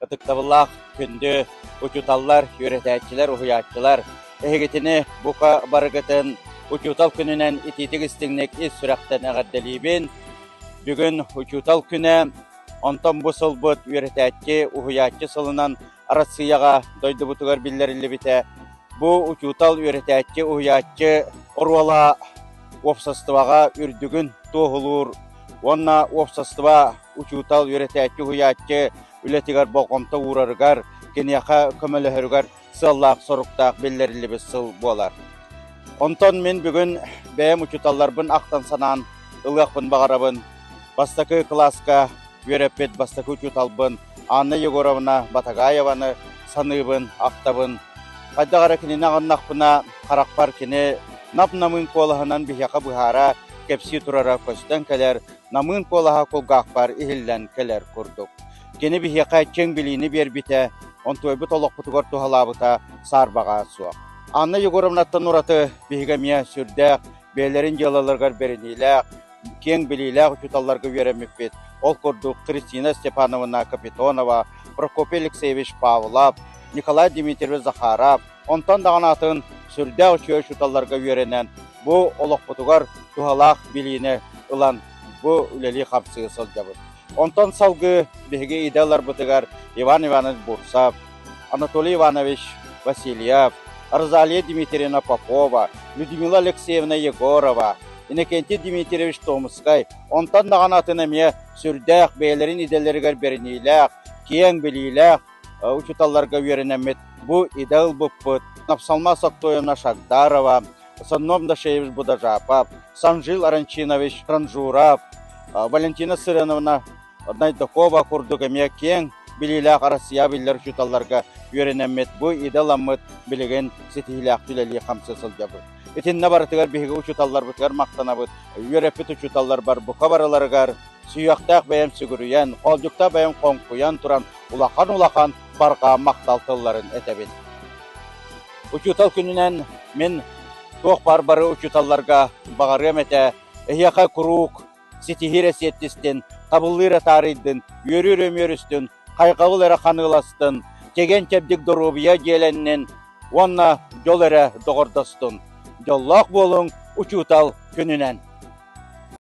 Ытыктабыллаах күндү учууталлар, үөрэтээччилэр, уһуйааччылар, эһигитини бука барыгытын Учуутал күнүнэн итиитик-истиҥник ис сүрэхтэн эҕэрдэлиибин. Бүгүн Учуутал күнэ, онтон бу сылбыт үөрэтээччи, уһуйааччы сылынан Арассыыйаҕа дойдубутугар биллэриллибитэ. Бу учуутал, үөрэтээччи, уһуйааччы оруола уопсастыбаҕа үрдүгүн туоһулуур уонна уопсастыба учуутал, үөрэтээччи, уһуйааччы үлэтигэр болҕомто уурарыгар, киниэхэ көмөлөһөрүгэр сыаллаах-соруктаах биллэриллибит сыл буолар. Онтон мин бүгүн бэйэм учууталларбын ахтан-санаан ылыахпын баҕарабын. Бастакы кылааска үөрэппит бастакы учууталбын Анна Егоровна Батагаеваны саныыбын, ахтабын. Хайдах эрэ кинини аҕыннахпына, харахпар кини нап-намыын куолаһынан биһиэхэ быһаара, кэпсии турара көстөн кэлэр, намыын куолаһа кулгаахпар иһиллэн кэлэр курдук. Кини биһиэхэ чиҥ билиини биэрбитэ, онтуойбут олохпутугар туһалаабыта саарбаҕа суох. Анна Егоровнаттан ураты биһиги эмиэ сүрдээх бэйэлэрин дьыалаларыгар бэриниилээх, киэҥ билиилээх учууталларга үөрэммиппит. Ол курдук Кристина Степановна Капитонова, Прокопий Алексеевич Павлов, Николай Дмитриевич Захаров, онтон даҕаны атын сүрдээх үчүгэй учууталларга үөрэнэн, бу олохпутугар туһалаах билиини ылан бу үлэлии-хамсыы сылдьабыт. Онтон салгыы биһиги идэ ыларбытыгар Иван Иванович Бурцев, Анатолий Иванович Васильев, Розалия Дмитриевна Попова, Людмила Алексеевна Егорова, Иннокентий Дмитриевич Томскай, онтон даҕаны атын эмиэ сүрдээх бэйэлэрин идэлэригэр бэриниилээх, киэҥ билиилээх учууталларга үөрэнэммит бу идэ ылбыппыт. Напсалма Соктоевна Шагдарова, Сонном Дашевич Будажапов, Санжил Аранчинович Транжуров, Валентина Сыреновна Найдакова курдук эмиэ киэҥ билиилээх Россия биллэр учууталларга үөрэнэммит, бу идэ ыламмыт билигин ситиһиилээх үлэлии-хамсыы сылдьабыт. Итиннэ барытыгар биһиги учууталларбытыгар махтанабыт. Үөрэппит учууталларбар бука барыларыгар сүһүөхтээх бэйэм сүгүрүйэн, хоолдьуктаах бэйэм хоҥкуйан туран улахан-улахан барҕа махтал тылларын этэбин. Учуутал күнүнэн мин туох баар бары учууталларга баҕарыам этэ, эһиэхэ куруук ситиһии эрэ сиэттистин, табыллыы эрэ таарыйдын, үөрүү эрэ үмүөрүстүн, хайҕабыл эрэ ханыыластын, чэгиэн-чэбдик доруобуйа дьиэлэннин уонна дьол эрэ доҕордостун. Дьоллоох буолуҥ, учуутал күнүнэн!